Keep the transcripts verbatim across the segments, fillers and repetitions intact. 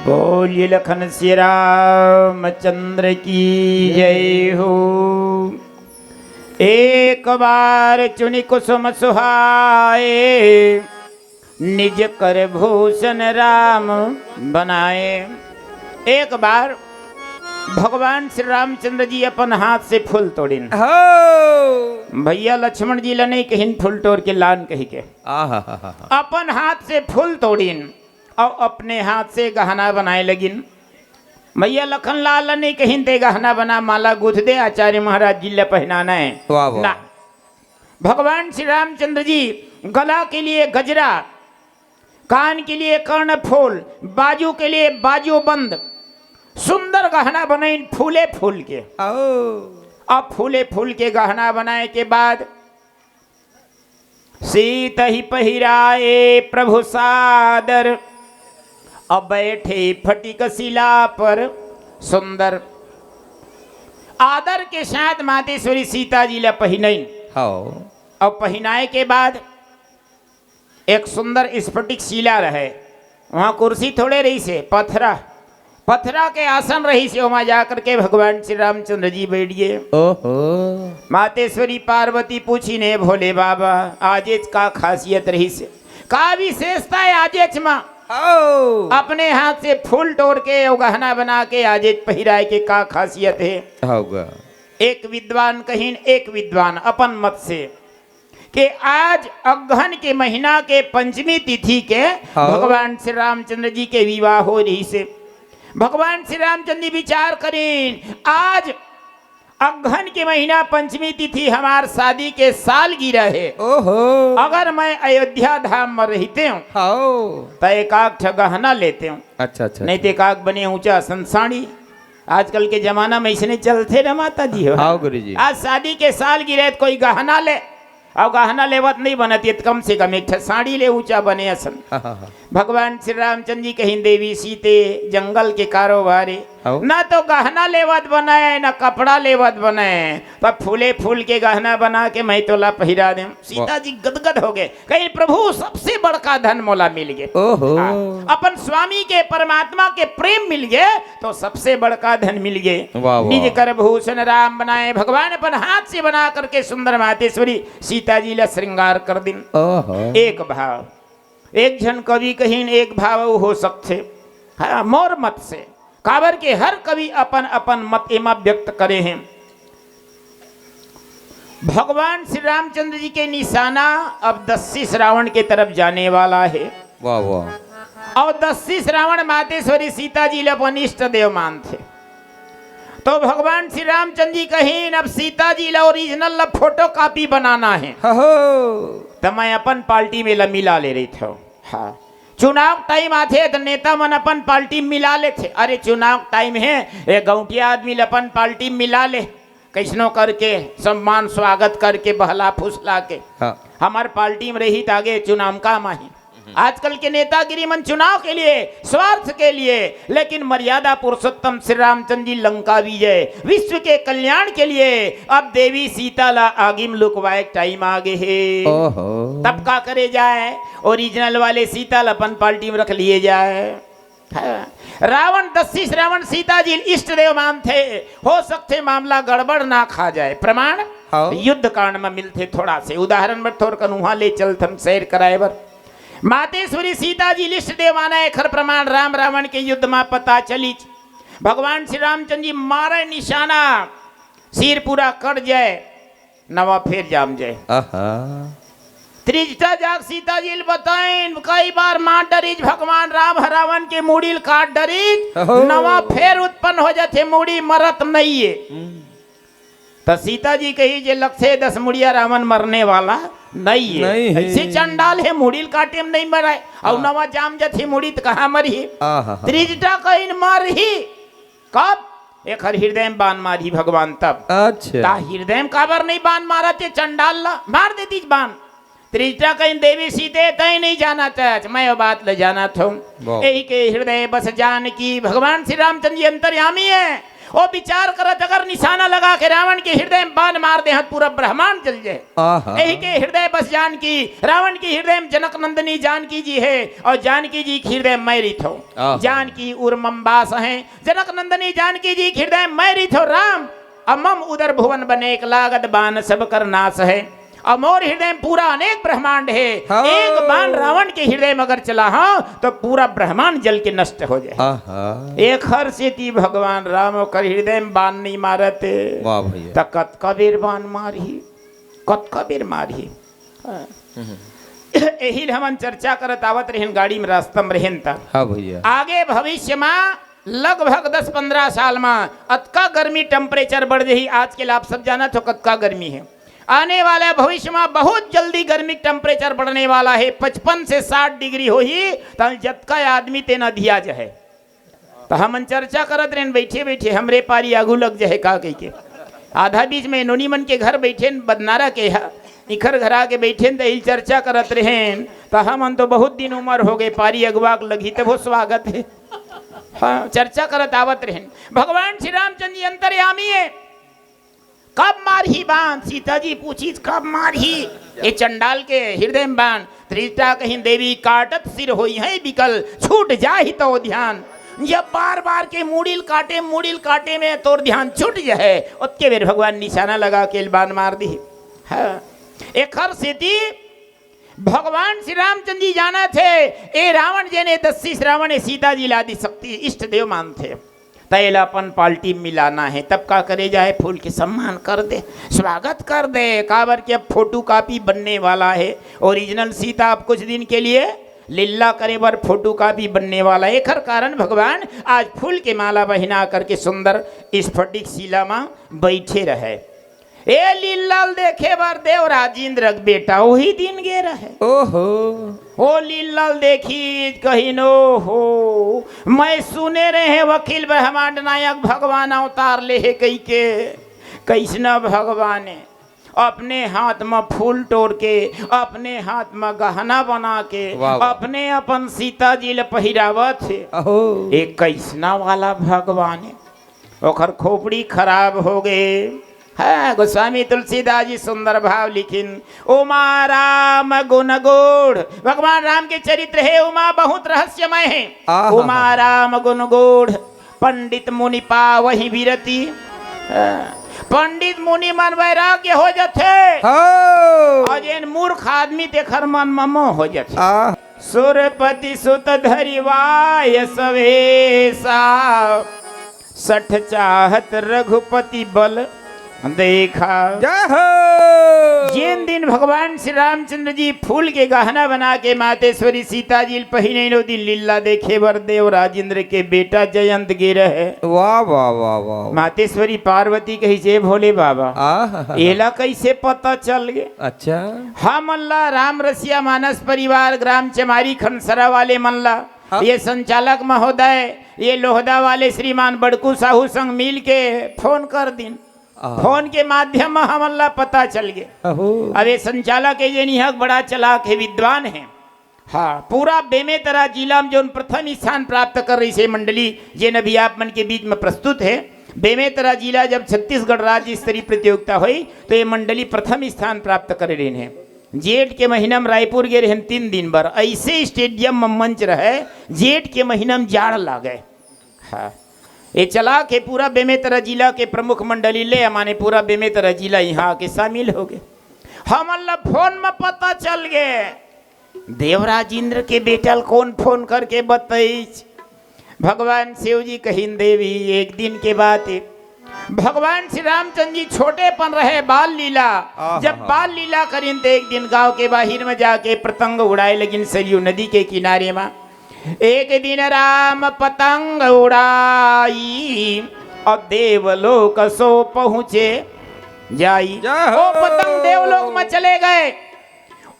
बोलिए लखन श्री रामचंद्र की जय हो। एक बार चुनि कुसुम सुहाए, निज कर भूषण राम बनाए। एक बार भगवान श्री रामचंद्र जी अपन हाथ से फूल तोड़िन। हो। भैया लक्ष्मण जी ल नहीं कहिन फूल तोड़ के लान कहि के। आहा। अपन हाथ से फूल तोड़िन और अपने हाथ से गहना बनाए लगिन। भैया लखन लाल ल नहीं कहिन ते गहना बना, माला गूंथ दे, आचार्य महाराज जी ल पहनाना है। वाह, वाह। ना, भगवान श्री रामचंद्र जी गला के लिए गजरा, कान के लिए कर्णफूल, बाजू के लिए बाजूबंद, सुंदर गहना बनाइन फूले फूल के। ओ। अब फूले फूल के गहना बनाए के बाद सीतहि पहिराए प्रभु सादर, अब बैठे फटिक शिला पर सुंदर। आदर के साथ मातेश्वरी सीता जी ला पहिनइन। हाँ। अब पहिनाए के बाद एक सुंदर स्फटिक शिला रहे, वहाँ कुर्सी थोड़े रहिसे, पथरा, पथरा के आसन रहिसे, ओमा जा करके भगवान श्री रामचंद्र जी बैठ गए। ओहो। मातेश्वरी पार्वती पूछिन, "हे भोले बाबा, आजेच का खासियत रहिसे, का विशेषता है आजेच मा?" आओ। अपने हाथ से फूल तोड़ के अउ गहना बना के आजेच पहिराए के का खासियत है? होगा। एक विद्वान कहिन, एक विद्वान अपन मत से के आज अगहन के महीना के पंचमी तिथि के हाँ। भगवान श्री रामचंद्र जी के विवाह हो रहिसे। भगवान श्री रामचंद्र जी विचार करिन, आज अगहन के महीना पंचमी तिथि हमार शादी के सालगिरह है। ओहो। अगर मैं अयोध्या धाम में रहते हूँ हाँ। तो एक आध ठो गहना लेते हूँ। अच्छा, अच्छा, नहीं अच्छा। तो एक आध बने ऊंचा असन साड़ी। आजकल के जमाना में इसने चलते ना माता जी हो। हाँ गुरु जी। आज शादी के सालगिरह तो कोई गहना ले, अउ गहना लेवत नहीं बनत ये, त कम से कम एक ठे साड़ी ले ऊंचा बने असन। हाँ, हाँ, हाँ। भगवान श्री रामचंद्र जी कहिन, "देवी सीते, जंगल के कारोबारी, आओ। ना तो गहना लेवत बने, ना कपड़ा लेवत बने, पर फूले फूल के गहना बना के मैं तोला पहिरा देम।" सीता वाह। जी गदगद हो गए, कहिन, "प्रभु, सबसे बड़का धन मोला मिल गए।" ओहो। हाँ, अपन स्वामी के, परमात्मा के प्रेम मिल गए, तो सबसे बड़का धन मिल गए। वाह, वाह। निज कर भूषण राम बनाए, भगवान अपन हाथ से बना करके सुंदर मातेश्वरी सीता जी ला श्रृंगार कर दिन। ओहो। एक भाव, एक झन कवि कहिन, एक भाव अउ हो सकथे। हाँ, मोर मत से, काबर के हर कवि अपन अपन मत एमा व्यक्त करे हैं। भगवान श्री रामचंद्र जी के निशाना अब दसशीष रावण के तरफ जाने वाला है। वाह, वाह। अउ दसशीष रावण मातेश्वरी सीता जी ला अपन इष्ट देव मानथे। तो भगवान श्री रामचंद्र जी कहिन, "अब सीता जी ला ओरिजिनल ला फोटोकॉपी बनाना है। हो, हो। त मैं अपन पार्टी में ला मिला ले रहिथंव।" हाँ, चुनाव टाइम आथे त नेता मन अपन पार्टी में मिला लेथे। अरे चुनाव टाइम है, ये गौंटिया आदमी ला अपन पार्टी में मिला ले, कैसनो करके सम्मान स्वागत करके बहला फुसला के हाँ। हमार पार्टी में रही त आगे चुनाव काम आही। आजकल के नेतागिरी मन चुनाव के लिए, स्वार्थ के लिए, लेकिन मर्यादा पुरुषोत्तम श्री रामचंद्र जी लंका विजय, विश्व के कल्याण के लिए अब देवी सीता ला आगी में लुकवाए टाइम आ गए हे। ओहो। तब का करे जाए? ओरिजिनल वाले सीता ला अपन पार्टी में रख लिए जाए। हाँ। रावण, दसशीष रावण सीता जी इष्ट देव मानथे, हो सकथे मामला गड़बड़ ना खा जाए। प्रमाण हाँ। युद्ध कांड में मिलथे थोड़ा से। उदाहरण बर थोर कन उहाँ ले चलथन सैर कराए बर। मातेश्वरी सीता जी इष्ट देव माना, एखर प्रमाण राम रावण के युद्ध में पता चलिच। भगवान श्री रामचंद्र जी मारे निशाना, सिर पूरा कट जाए, नवा फेर जाम जाए। आहा। त्रिजटा जाके सीता जी ल बताइन, कई बार मार डरिस भगवान राम ह रावण के मुड़ी ल काट डरिस, ओहो। नवा फेर उत्पन्न हो जाथे, मुड़ी मरत नइये। हम्म। त सीता जी कहिस, "जे लगथे दस मुड़िया रावण मरने वाला नइये।" नहीं। ऐसे चंडाल हे, मुड़ी ल काटे में नहीं मरय, अउ हाँ। नवा जाम जाथे मुड़ी त कहाँ मरही? आहा। त्रिजटा कहिन मरही। कब? एखर हृदय में बान मारही भगवान तब। अच्छा। त हृदय में काबर नहीं बान मारत हे चंडाल ला? मार देतिस बान। त्रिजटा कहिन, "देवी सीते, तैं नहीं जानत हस, मैं ओ बात ल जानत हंव।" वाह। एही के हृदय बस जानकी, भगवान श्री रामचंद्र जी अंतर्यामी हे। ओ विचार करत, अगर निशाना लगा के रावण के हृदय में बाण मार दे, पूरा ब्रह्मांड जल जाए। आहा। यही के हृदय बस जानकी, रावण के हृदय में जनक नंदिनी जानकी जी है, और जानकी जी के हृदय में मैं रिथों। आहा। जानकी उर मम बास है, जनक नंदिनी जानकी जी के हृदय में मैं रिथों राम, अउ मम उदर भुवन बनेक लागत, बाण सब कर नास है। अउ मोर हृदय में पूरा अनेक ब्रह्मांड है। हाँ। एक बाण रावण के हृदय में अगर चला, हाँ, तो पूरा ब्रह्मांड जल के नष्ट हो जाए। आहा। एखर सेती भगवान राम ओकर हृदय में बाण नहीं मारत। वाह भैया। त कतका बेर बाण मारही, कतका बेर मारही। हाँ। यही ल हमन चर्चा करत आवत रहेन, गाड़ी में रास्ता में रहेन त। हाँ भैया। आगे भविष्य में लगभग दस पंद्रह साल में अतका गर्मी, temperature बढ़ जाही। आज के ल आप सब जानत हो कतका गर्मी है। आने वाला भविष्य में बहुत जल्दी गर्मी, temperature बढ़ने वाला है, पचपन से साठ डिग्री होही, त जतका आदमी तेन अधिया जाहे। त हमन चर्चा करत रहेन बइठे बइठे, हमरे पारी आगू लग जाहे का कहिके। आधा बीच में नोनी मन के घर बइठेन, बदनारा के ह, इखर घर आके बइठेन, त इही चर्चा करत रहेन। त हमन तो बहुत दिन उमर होगे, पारी अगुवा के लगही तभो स्वागत हे। हाँ, चर्चा करत आवत रहेन। भगवान श्री रामचंद्र जी अंतर्यामी हे। कब मारही बाण? सीता जी पूछिस, "कब मारही ए चंडाल के हृदय में बाण?" त्रिजटा कहिन, "देवी काटत सिर होइहैं बिकल, छूट जाहि तव ध्यान।" जब बार बार के मुड़ी ल काटे, मुड़ी ल काटे में तोर ध्यान छूट जाहे, ओतके बेर भगवान निशाना लगा के बाण मार दिही। हाँ, एखर सेती भगवान श्री रामचंद्र जी जानथे, ए रावण जेन ए दस्युस रावण ए सीता जी ल आदि शक्ति इष्ट देव मानथे। त एला अपन पार्टी में मिलाना हे, तब का करे जाए, फूल के सम्मान कर दे, स्वागत कर दे, काबर कि अब photocopy बनने वाला हे, original सीता अब कुछ दिन के लिए लीला करे बर photocopy बनने वाला हे। एखर कारण भगवान आज फूल के माला पहिना करके सुंदर स्फटिक शिला म बइठे रहे। ए लीला ल देखे बर देव राजेंद्र के बेटा ओही दिन गे रहे। ओहो। ओ लीला ल देखिस कहिन, "ओहो, मैं सुने रहें अखिल ब्रह्मांड नायक भगवान अवतार ले हे कहिके।" कइसना भगवान हे, अपने हाथ म फूल टोर के, अपने हाथ म गहना बना के, वाह, वाह। अपने अपन सीता जी ल पहिरावत हे। अहो। ए कइसना वाला भगवान हे? ओखर खोपड़ी खराब होगे। हाँ, गोस्वामी तुलसीदास जी सुंदर भाव लिखिन, "उमा राम गुण गूढ़।" भगवान राम के चरित्र हे, उमा बहुत रहस्यमय हे। आहा। "उमा राम गुण गूढ़, पंडित मुनि पावहि बिरति।" हाँ, पंडित मुनि मन वैराग्य हो जथे। हाँ। अउ जेन मूर्ख आदमी तेखर मन म मोह हो जथे। आह। "सुरपति सुत धरि वायस वेसा, सठ चाहत रघुपति बल देखा।" जय हो। जेन दिन भगवान श्री रामचंद्र जी फूल के गहना बना के मातेश्वरी सीता जी ल पहिने, ओ दिन लीला देखे बर देव राजेंद्र के बेटा जयंत गे रहे। वाह, वाह, वाह, वाह। मातेश्वरी पार्वती कहिस, "हे भोले बाबा, आहा। एला कइसे पता चल गे?" अच्छा। हमन ला राम रसिया मानस परिवार ग्राम चमारी खनसरा वाले मन ला हाँ। ये संचालक महोदय, ये लोहदा वाले श्रीमान बड़कू साहू संग मिल के फोन कर दिन। आहा। फोन के माध्यम म हमन ला पता चल गे। अहो। अब ये संचालक हे, ये निहक बड़ा चलाक हे, विद्वान हे। हाँ, पूरा बेमेतरा जिला म जोन प्रथम स्थान प्राप्त कर रहिस हे मंडली, जेन अभी आप मन के बीच म प्रस्तुत हे। बेमेतरा जिला जब छत्तीसगढ़ राज्य स्तरीय प्रतियोगिता होई, तो ये मंडली प्रथम स्थान प्राप्त करे रहिन हे। जेठ के महीना म रायपुर गे रहेन तीन दिन बर, अइसे stadium म मंच रहे, जेठ के महीना म जाड़ लागे। हाँ, ये चला के पूरा बेमेतरा जिला के प्रमुख मंडली ले, माने पूरा बेमेतरा जिला इहाँ आके शामिल होगे। हमन ला फोन म पता चल गे, देवराज इंद्र के बेटा ल कोन फोन करके बतइस? भगवान शिव जी कहिन, "देवी, एक दिन के बात हे, भगवान श्री रामचंद्र जी छोटेपन रहे, बाल लीला, आहा। जब बाल लीला करिन, त एक दिन गांव के बाहिर म जाके पतंग उड़ाए लगिन सरयू नदी के किनारे म। एक दिन राम पतंग उड़ाई, अउ देवलोक सो पहुँचे जाई।" जय हो। ओ पतंग देवलोक म चले गए।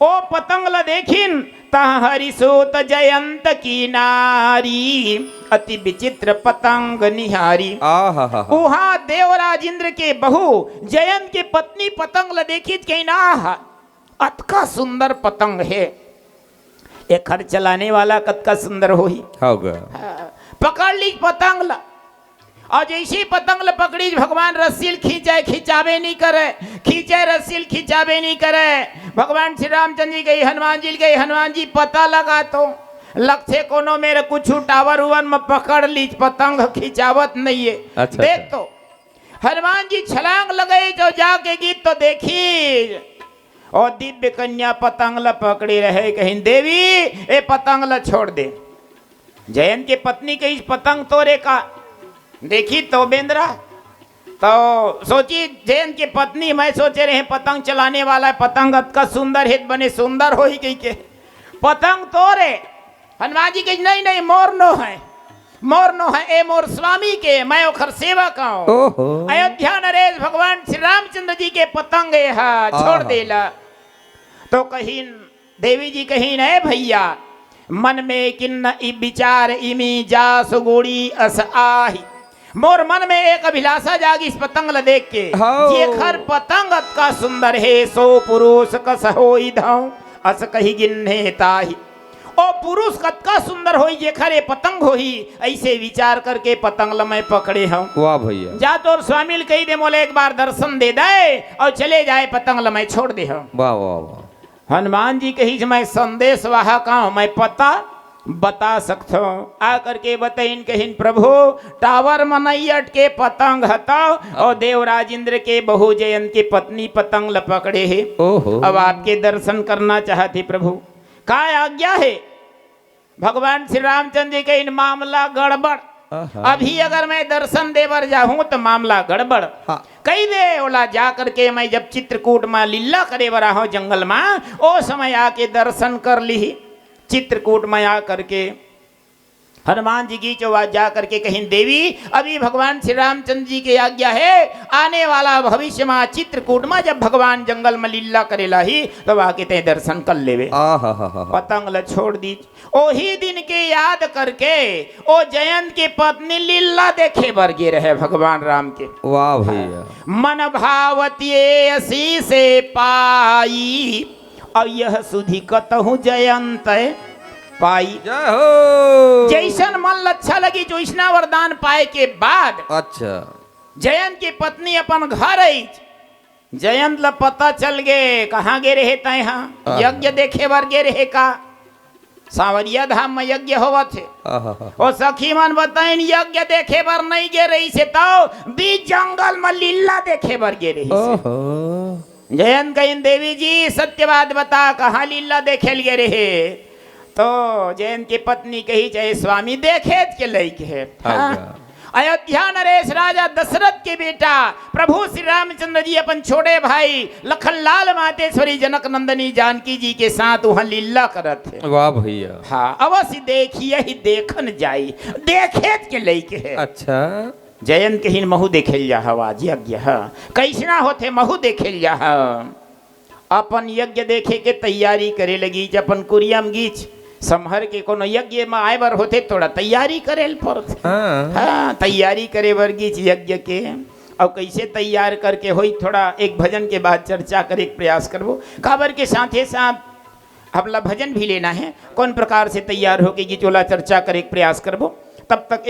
ओ पतंग ल देखिन, तहाँ हरि सूत जयंत की नारी, अति विचित्र पतंग निहारी। आहा हा हा। उहाँ देवराज इंद्र के बहू जयंत के पत्नी पतंग ल देखिस, कहिन, "आहा, अतका सुंदर पतंग हे, एखर चलाने वाला कतका सुंदर होही।" हव गा। हाँ, पकड़ लीस पतंग ल। अउ जइसे पतंग ल पकड़िस भगवान, रस्सी ल खींचय, खिंचाबे नइ करय, खींचय रस्सी ल, खिंचाबे नइ करय। भगवान श्री रामचंद्र जी कहिस हनुमान जी ल, कहिस हनुमान जी पता लगा तो, लगथे कोनो मेर कुछु tower उवर म पकड़ लिस, पतंग खिंचावत नइये। अच्छा, देख अच्छा। तो हनुमान जी छलांग लगाइस अउ जाके गिस तो देखिस, ओ दिव्य कन्या पतंग ल पकड़े रहय। कहिन, देवी, ए पतंग ल छोड़ दे। जयंत के पत्नी कहिस, पतंग तोर ए का? देखिस तो बेंदरा, तो सोचिस जयंत के पत्नी, मैं सोचे रहेंव पतंग चलाने वाला हे, पतंग अतका सुंदर हे, बने सुंदर होही कहिके। पतंग तोर ए। हनुमान जी कहिस, नहीं, नहीं, मोर नोहे, मोर नोहे, ए मोर स्वामी के, मैं ओखर सेवक हंव। ओहो। अयोध्या नरेश भगवान श्री रामचंद्र जी के पतंग ए हा, छोड़ आहा। दे ला। तो कहिन, देवी जी कहिन, ए भइया, मन में किन्ह इ विचार, इमी जासु गोड़ी अस आही। मोर मन में एक अभिलाषा जागिस पतंग ल देख के, हौ। जेखर पतंग अतका सुंदर हे, सो पुरुष कस होई धौं, अस कहि गिन्हे ताही। ओ पुरुष कतका सुंदर होही, जेखर ए पतंग होही, अइसे विचार करके पतंग ल मैं पकड़े हंव। वाह भइया। जा तोर स्वामी ल कहि दे, मोला एक बार दर्शन दे दय अउ चले जाय, पतंग ल मैं छोड़ दे हंव। वाह, वाह, वाह। हनुमान जी कहिस, मैं संदेश वाहक हंव, मैं पता बता सकथंव। आ करके बतइन, कहिन, प्रभु, tower म नइ अटके पतंग ह तव, अउ देवराज इंद्र के बहू जयंत के पत्नी पतंग ल पकड़े हे। ओहो। अब आपके दर्शन करना चाहत हे प्रभु, का आज्ञा हे? भगवान श्री रामचंद्र जी कहिन, मामला गड़बड़। आहा। अभी अगर मैं दर्शन दे बर जाहूं त मामला गड़बड़। हाँ। कहि दे ओला, जा करके मैं जब चित्रकूट म लीला करे बर आहूं जंगल म, ओ समय आके दर्शन कर लिही। चित्रकूट म आ करके हनुमान जी गिस अउ जा करके कहिन, देवी, अभी भगवान श्री रामचंद्र जी के आज्ञा हे, आने वाला भविष्य म चित्रकूट म जब भगवान जंगल म लीला करे ल आही, तब आके तैं दर्शन कर लेबे। आहा हा हा हा। पतंग ल छोड़ दिस। ओही दिन के याद करके ओ जयंत के पत्नी लीला देखे बर गे रहे भगवान राम के। वाह भइया। मन भावत ये असीसे पाई, अउ यह सुधि कतहु जयंत पाई। जय हो। जइसन मन ल अच्छा लगिस, ओइसना वरदान पाए के बाद अच्छा। जयंत के पत्नी अपन घर आइस। जयंत ल पता चल गे, कहाँ गे रहे तैं हा? हाँ। यज्ञ देखे बर गे रहे का? सांवरिया धाम म यज्ञ होवत हे। आहा हा। ओ सखी मन बताइन, यज्ञ देखे बर नइ गे रहिस हे, तव बीच जंगल म लीला देखे बर गे रहिस हे। ओहो। जयंत कहिन, देवी जी, सत्य बात बता, कहाँ लीला देखे ल गे रहे? तो जयंत के पत्नी कहिस, ए स्वामी, देखेच के लइक हे। हाँ। हाँ। अयोध्या नरेश राजा दशरथ के बेटा प्रभु श्री रामचंद्र जी अपन छोटे भाई लखन लाल मातेश्वरी जनक नंदनी जानकी जी के साथ उहाँ लीला करत हे। वाह भइया। हाँ, अवश्य देखियहि देखन जाई, देखेच के लइक हे। अच्छा। जयंत कहिन, महू देखे ल जाहव आज यज्ञ ह, कइसना होथे, महू देखे ल जाहव। अपन यज्ञ देखे के तैयारी करे लगिस, अपन कुरिया म गिस, सम्हर के। कोनो यज्ञ म आए बर होथे, थोड़ा तैयारी करे ल परथे। हाँ। हाँ, तैयारी करे बर गिस यज्ञ के। अउ कइसे तैयार करके होही, थोड़ा एक भजन के बाद चर्चा करे के प्रयास करबो। काबर के साथे साथ हमला भजन भी लेना हे, कोन प्रकार से तैयार होके गिस ओला चर्चा करे के प्रयास करबो। तब तक